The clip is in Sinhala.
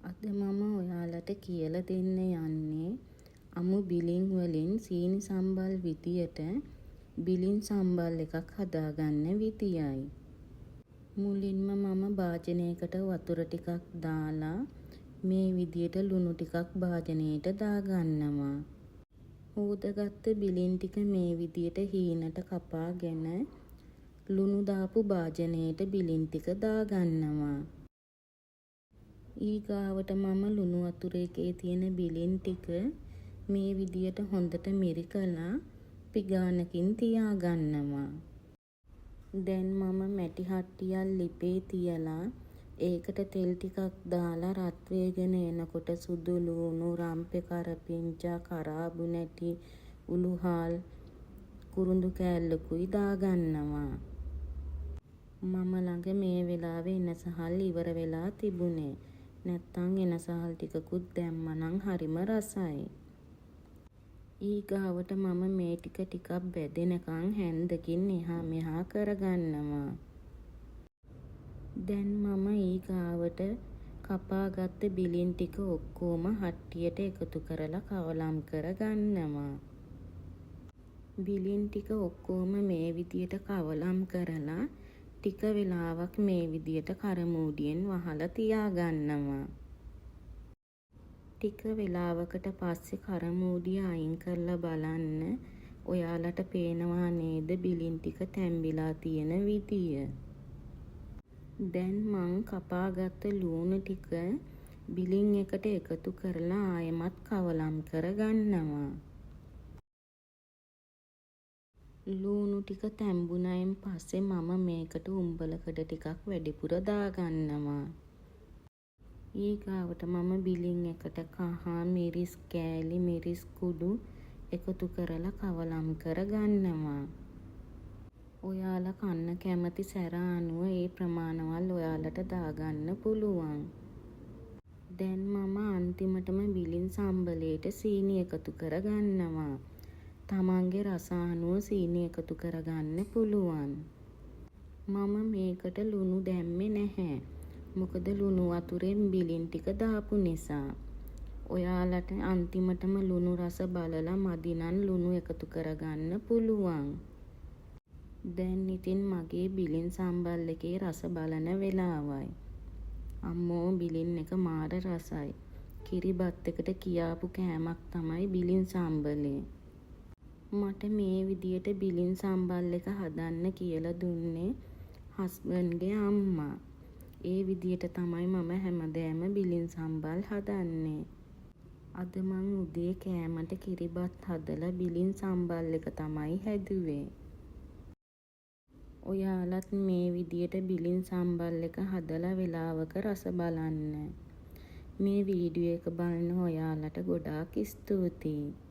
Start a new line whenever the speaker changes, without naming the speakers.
අද මම ඔයාලට කියලා දෙන්න යන්නේ අමු බිලින් වලින් සීනි සම්බල් විදියට බිලින් සම්බල් එකක් හදාගන්න විදියයි. මුලින්ම මම භාජනයකට වතුර ටිකක් දාලා මේ විදියට ලුණු ටිකක් භාජනයට දාගන්නවා. හෝදගත්ත බිලින් ටික මේ විදියට හීනට කපාගෙන ලුණු දාපු භාජනයට බිලින් ටික දාගන්නවා. ඊගාවට මම ලුණු වතුර එකේ තියෙන බිලින් ටික මේ විදියට හොඳට මිරිකලා පිගානකින් තියාගන්නවා. දැන් මම මැටි හට්ටියක් ලිපේ තියලා ඒකට තෙල් ටිකක් දාලා රත් වේගෙන එනකොට සුදු ලූණු, රම්පෙ කරපිංචා, කරාබු නැටි, උළුහාල්, කුරුඳු කෑල්ලකුයි දාගන්නවා. මම ළඟ මේ වෙලාවේ එනසහල් ඉවර වෙලා තිබුණේ. නැත්තං එනසහල් ටිකකුත් දැම්මා නම් හරිම රසයි. ඊගාවට මම මේ ටික ටිකක් බැදෙනකන් හැන්දකින් එහා මෙහා කරගන්නවා. දැන් මම ඊගාවට කපාගත්ත බිලින් ටික ඔක්කොම හට්ටියට එකතු කරලා කවලම් කරගන්නවා. බිලින් ටික ඔක්කොම මේ විදියට කවලම් කරලා ටික වෙලාවක් මේ විදියට කරමූඩියෙන් වහලා තියාගන්නවා. ටික වෙලාවකට පස්සේ කරමූඩිය අයින් කරලා බලන්න, ඔයාලට පේනවා නේද බිලින් ටික තැම්බිලා තියෙන විදිය. දැන් මං කපාගත්ත ලූණු ටික බිලින් එකට එකතු කරලා ආයෙමත් කවලම් කරගන්නවා. ලූණු ටික තැම්බුනයින් පස්සේ මම මේකට උම්බලකඩ ටිකක් වැඩිපුර දාගන්නවා. ඊගාවට මම බිලින් එකට කහ, මිරිස් කෑලි, මිරිස් කුඩු එකතු කරලා කවලම් කරගන්නවා. ඔයාලා කන්න කැමති සැර අනුව ඒ ප්‍රමාණවල් ඔයාලට දාගන්න පුළුවන්. දැන් මම අන්තිමටම බිලින් සම්බලේට සීනි එකතු කරගන්නවා. තමන්ගේ රස අනුව සීනි එකතු කරගන්න පුළුවන්. මම මේකට ලුණු දැම්මේ නැහැ. මොකද ලුණු වතුරෙන් බිලින් ටික දාපු නිසා. ඔයාලට අන්තිමටම ලුණු රස බලලා මදි නම් ලුණු එකතු කරගන්න පුළුවන්. දැන් ඉතින් මගේ බිලින් සම්බල් එකේ රස බලන වෙලාවයි. අම්මෝ, බිලින් එක මාර රසයි. කිරිබත් එකට කියාපු කෑමක් තමයි බිලින් සම්බලේ. මට මේ විදියට බිලින් සම්බල් එක හදන්න කියලා දුන්නේ හස්බන්ඩ්ගේ අම්මා. ඒ විදියට තමයි මම හැමදාම බිලින් සම්බල් හදන්නේ. අද මං උදේ කෑමට කිරිබත් හදලා බිලින් සම්බල් එක තමයි හැදුවේ. ඔයාලත් මේ විදියට බිලින් සම්බල් එක හදලා වෙලාවක රස බලන්න. මේ වීඩියෝ එක බලන ඔයාලට ගොඩාක් ස්තුතියි.